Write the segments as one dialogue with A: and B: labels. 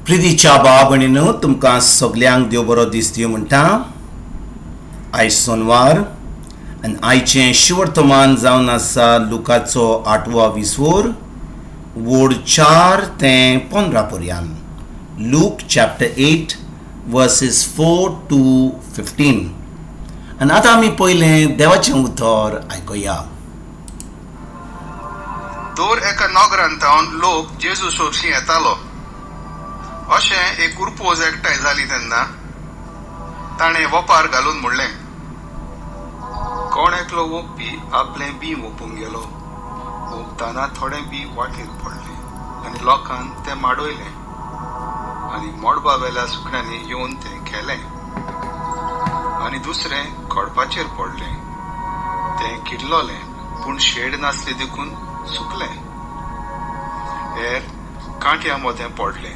A: प्रितीच्या भाव भयणीनो, तुमकां सगल्यांक देव बरो दीस दिवं म्हणटा. आयज सोनवार आनी आयचें शिवर्तमान जावन आसा लुकाचो आठवो विसवोर वोड 4 ते 15 पर्यंत. Luke chapter 8 verses 4 to 15. आनी आतां आमी पयलें देवाचें उतर आयकुया.
B: दर एका नगरांत थावन लोक जेजू सोरशीं येतालो. अशें एक कुरपोज एकठांय जाली तेन्ना ताणें वपार घालून म्हणलें, कोण एकलो वोंपपी आपलें बी वोंपूंक गेलो. वोंपतना थोडें बी वाटेर पडलें आनी लोकान तें माडयलें आनी मडबा वेल्या सुकण्यांनी येवन तें खेलें. आनी दुसरें खडपाचेर पडलें, तें किल्लोलें पूण शेड नासली देखून सुकलें. हेर कांट्यां मदें पडलें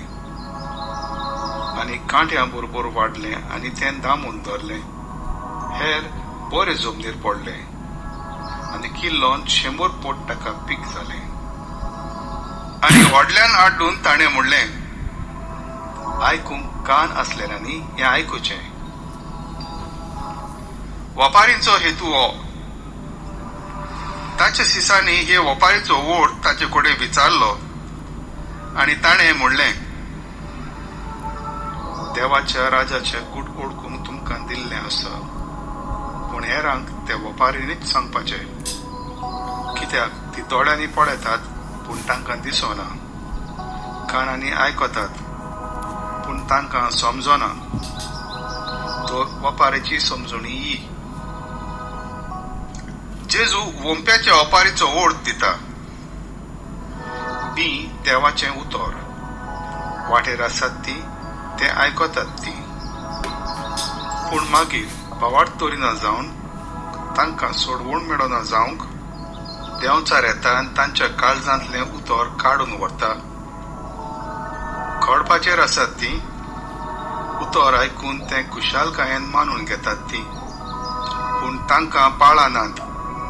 B: आनी कांट्यां बरोबर वाडलें आनी तें दामून धरलें. हेर बरे जमनीर पडलें आनी किल्लोन 100 पट ताका पीक जालें. आनी व्हडल्यान आड्डून ताणें म्हणलें, आयकूंक कान आसलेल्यांनी हें आयकुचें. वपारींचो हेतू हो. ताच्या सिसांनी हे वपारीचो ओड ताचे कडेन विचारलो आनी ताणें म्हणलें, देवाच्या राजाचें गूट ओळखूंक तुमकां दिल्लें आसा, पूण हेरांक ते वपारीनीच सांगपाचें. कित्याक ती दोळ्यांनी पळयतात पूण तांकां दिसना, कानांनी आयकतात पूण तांकां समजना. तर वपारीची समजणी ही. जेजू वोंप्याच्या ओपारीचो ओड दिता. बी देवाचें उतर. वाटेर आसात ती ते आयकतात ती, पूण मागीर भावार्थ दवरिना जावन तांकां सोडवण मेळना जावंक देंवचार येता आनी तांच्या काळजांतलें उतर काडून व्हरता. खडपाचेर आसात ती उतर आयकून तें खुशालकायेन मानून घेतात ती, पूण तांकां पाळनात.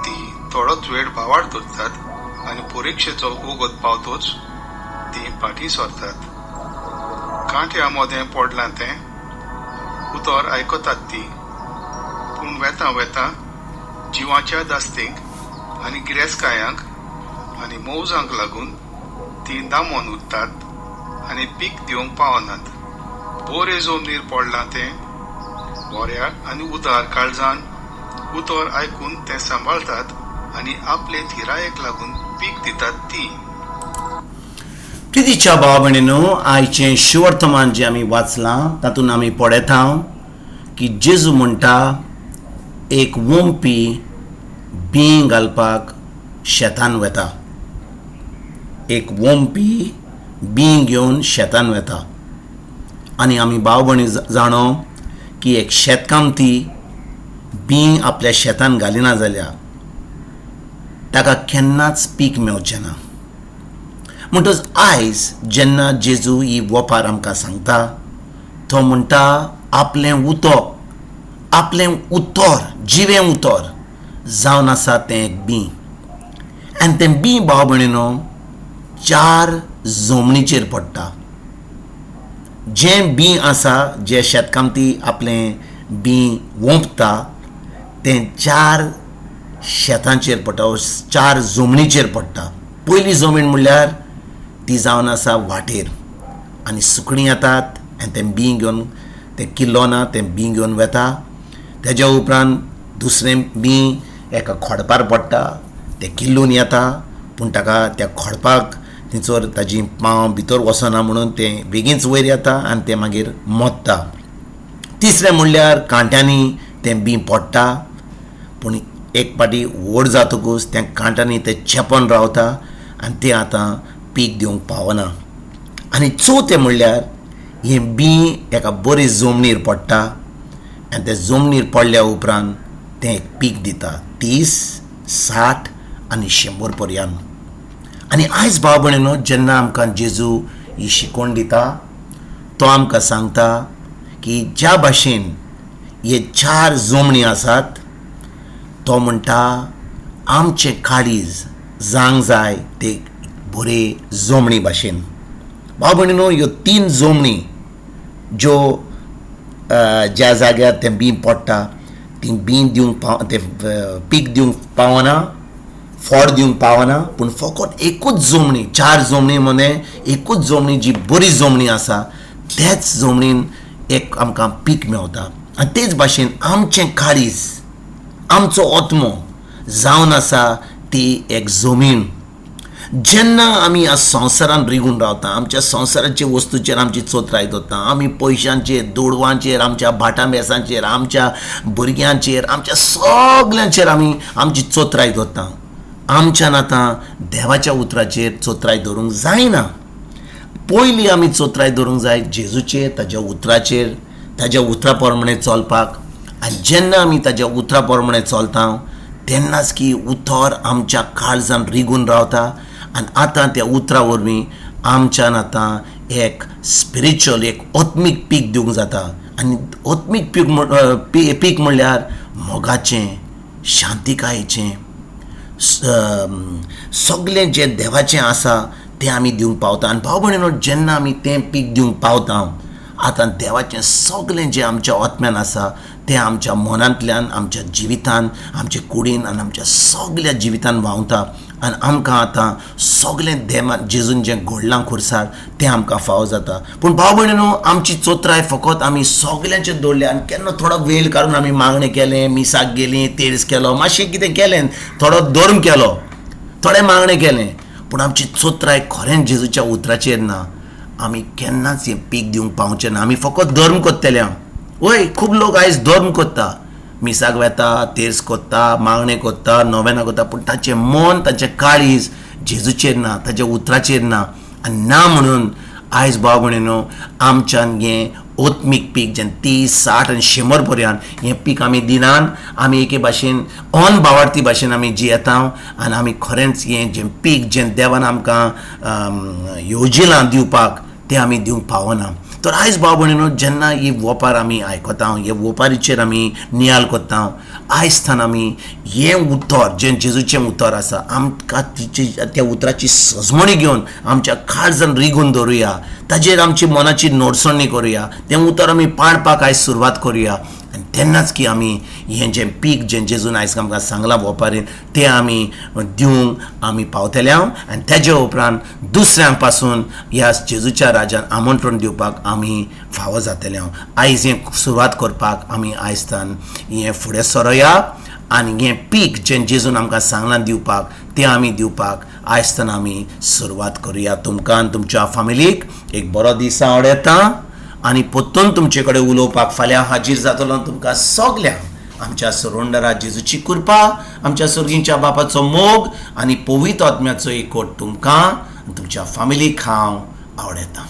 B: ती थोडोच वेळ भावार्थ दवरतात आनी परिक्षेचो वगत पावतोच ती फाटीं सरतात. कांट्या मदें पडलां तें उतर आयकतात ती, पूण वेता वेता जिवाच्या दास्तींक आनी गिरेस्तकायांक आनी मौजांक लागून ती दामोन उरतात आनी पीक दिवंक पावनात. बरे जमनीर पडलां तें बऱ्या आनी उदार काळजान उतर आयकून तें सांबाळतात आनी आपले थिरायेक लागून पीक दितात ती.
A: प्रितीच्या भाव भयणीनो, आयचें शिवर्तमान जें आमी वाचलां तातूंत आमी पळयता की जेजू म्हणटा एक वोंपी बीं घालपाक शेतान वता. एक वोंपी बीं घेवन शेतान वता आनी आमी भाव भयणी जाणो की एक शेतकामती बीं आपल्या शेतान घालिना जाल्यार ताका केन्नाच पीक मेवचें ना. म्हणटच आयज जेन्ना जेजू ही वपार आमकां सांगता तो म्हणटा आपलें उतक, आपलें उतर, जिवें उतर जावन आसा तें एक बीं. आनी तें बीं भाव भयणीनो 4 जमनीचेर पडटा. जें बीं आसा, जे शेतकामती आपलें बीं वोंपता तें 4 शेतांचेर पडटा, 4 जमनीचेर पडटा. पयली जमीन म्हणल्यार ती जावन आसा वाटेर आनी सुकणीं येतात आनी तें बीं घेवन तें किल्लोना तें बीं घेवन वेता. तेज्या उपरांत दुसरें बीं एका खोडपार पडटा, तें किल्लून येता पूण ताका त्या खोडपाक थंयसर ताजी पांव भितर वचना म्हणून तें बेगीनच वयर येता आनी तें मागीर मोत्ता. तिसरें म्हणल्यार कांट्यांनी तें बीं पडटा, पूण एक पाटी व्हड जातकूच त्या कांट्यांनी तें चेपोन रावता आनी तें आतां पीक दिवंक पावना. आनी चवथें म्हणल्यार हें बीं एका बरे जमनीर पडटा आनी ते जमनीर पडल्या उपरांत तें एक पीक दिता 30, 60 आनी 100 पर्यंत. आनी आयज भाव भयणीनो, जेन्ना आमकां जेजू ही शिकवण दिता तो आमकां सांगता की ज्या भाशेन हे 4 जमनी आसात, तो म्हणटा आमचें काळीज जावंक जाय ते बरे जमनी भाशेन. भाव भयणीनो, ह्यो 3 जमनी ज्यो ज्या जाग्यार तें बीं पडटा ती बीं दिवंक पाव, तें पीक दिवंक पावना, फळ दिवंक पावना, पूण फकत एकूच जमनी, 4 जमनी मदें एकूच जमनी जी बरी जमनी आसा त्याच जमनीन एक आमकां पीक मेवता. आनी तेच भाशेन आमचें काळीज, आमचो आत्मो जावन आसा ती एक जमीन. जेन्ना आमी ह्या संवसारान रिगून रावता, आमच्या संवसाराचे वस्तूचेर आमची चोत्राय दवरता, आमी पयशांचेर, दुडवांचेर, आमच्या भाटां बेसांचेर, आमच्या भुरग्यांचेर, आमच्या सगल्यांचेर आमी आमची चोत्राय दवरता. आमच्यान आतां देवाच्या उतराचेर चोत्राय दवरूंक जायना. पयलीं आमी चोत्राय दवरूंक जाय जेजूचेर, ताज्या उतराचेर, ताज्या उतरा प्रमाणे चलपाक. आनी जेन्ना आमी ताज्या उतरा प्रमाणे चलता तेन्नाच की उतर आमच्या काळजान रिगून रावता आनी आतां त्या उतरा वरवीं आमच्यान आतां एक स्पिरिच्युअल, एक आत्मीक पीक दिवंक जाता. आनी आत्मीक पीक म्हणल्यार मोगाचें, शांतिकायेचें, सगळें जें देवाचें आसा तें आमी दिवंक पावता. आनी भाव भयणीनो, जेन्ना आमी तें पीक दिवंक पावता, आतां देवाचें सगळें जें आमच्या आत्म्यान आसा तें आमच्या मनांतल्यान, आमच्या जिवितान, आमच्या कुडीन आनी आमच्या सगल्या जिवितान व्हांवता. आनी आमकां आतां सगळें देवा जेजून जें घडलां खुर्सार तें आमकां फावो जाता. पूण भाव भयणीनो, आमची चोत्राय फकत आमी सगल्यांचेर दवरल्या आनी केन्ना थोडो वेळ काडून आमी मागणें केलें, मिसाक गेलीं, तेर्स केलो, मातशें कितें केलें, थोडो धर्म केलो, थोडें मागणें केलें, पूण आमची चोत्राय खरेंच जेजूच्या उतराचेर ना. आमी केन्नाच हें पीक दिवंक पावचें ना. आमी फकत धर्म करतले. वय, खूब लोक आयज धर्म करता, मिसाक वेता, तेर्स करता, मागणें करता, नोवेनां करता, पूण ताचें मन, ताचें काळीज जेजूचेर ना, ताच्या उतराचेर ना. आनी ना म्हणून आयज भाव भयणीनो, आमच्यान हें आत्मीक पीक जें 30, 60 आनी 100 पर्यंत हें पीक आमी दिनान. आमी एके भाशेन ऑन बावार्थी भाशेन आमी जियेता आनी आमी खरेंच हें जें पीक जें देवान आमकां येवजिलां दिवपाक तें आमी दिवंक पावना. तर आयज भाव भयणीनो, जेन्ना ही वोपार आमी आयकता, हे वोपारीचेर आमी नियाळ करता, आयज थावन आमी हें उतर जें जेजूचें उतर आसा आमकां तिची त्या उतराची सजमणी घेवन आमच्या काळजान रिगून दवरुया, ताजेर आमची मनाची नोडसणी करुया, तें उतर आमी पाळपाक आयज सुरवात करुया. आनी तेन्नाच की आमी हें जें पीक जें जेजून आयज आमकां सांगलां वोपारीन तें आमी दिवंक आमी पावतले. आनी तेजे उपरांत दुसऱ्यां पासून ह्या जेजूच्या राजान आमंत्रण दिवपाक आमी फावो जातले. आयज हें सुरवात करपाक आमी आयज तान हें फुडें सरोया आनी हें पीक जें जेजून आमकां सांगलां दिवपाक तें आमी दिवपाक आयज तान आमी सुरवात करुया. तुमकां आनी तुमच्या फामिलीक एक बरो दीस आवडटा आनी परतून तुमचे कडेन उलोवपाक फाल्यां हाजीर जातलो. तुमकां सगल्यांक आमच्या सरोंडरा जेजूची कृपा, आमच्या सर्गीच्या बापाचो मोग आनी पवित्र आत्म्याचो एकवट तुमकां तुमच्या फामिलीक हांव आवडटा.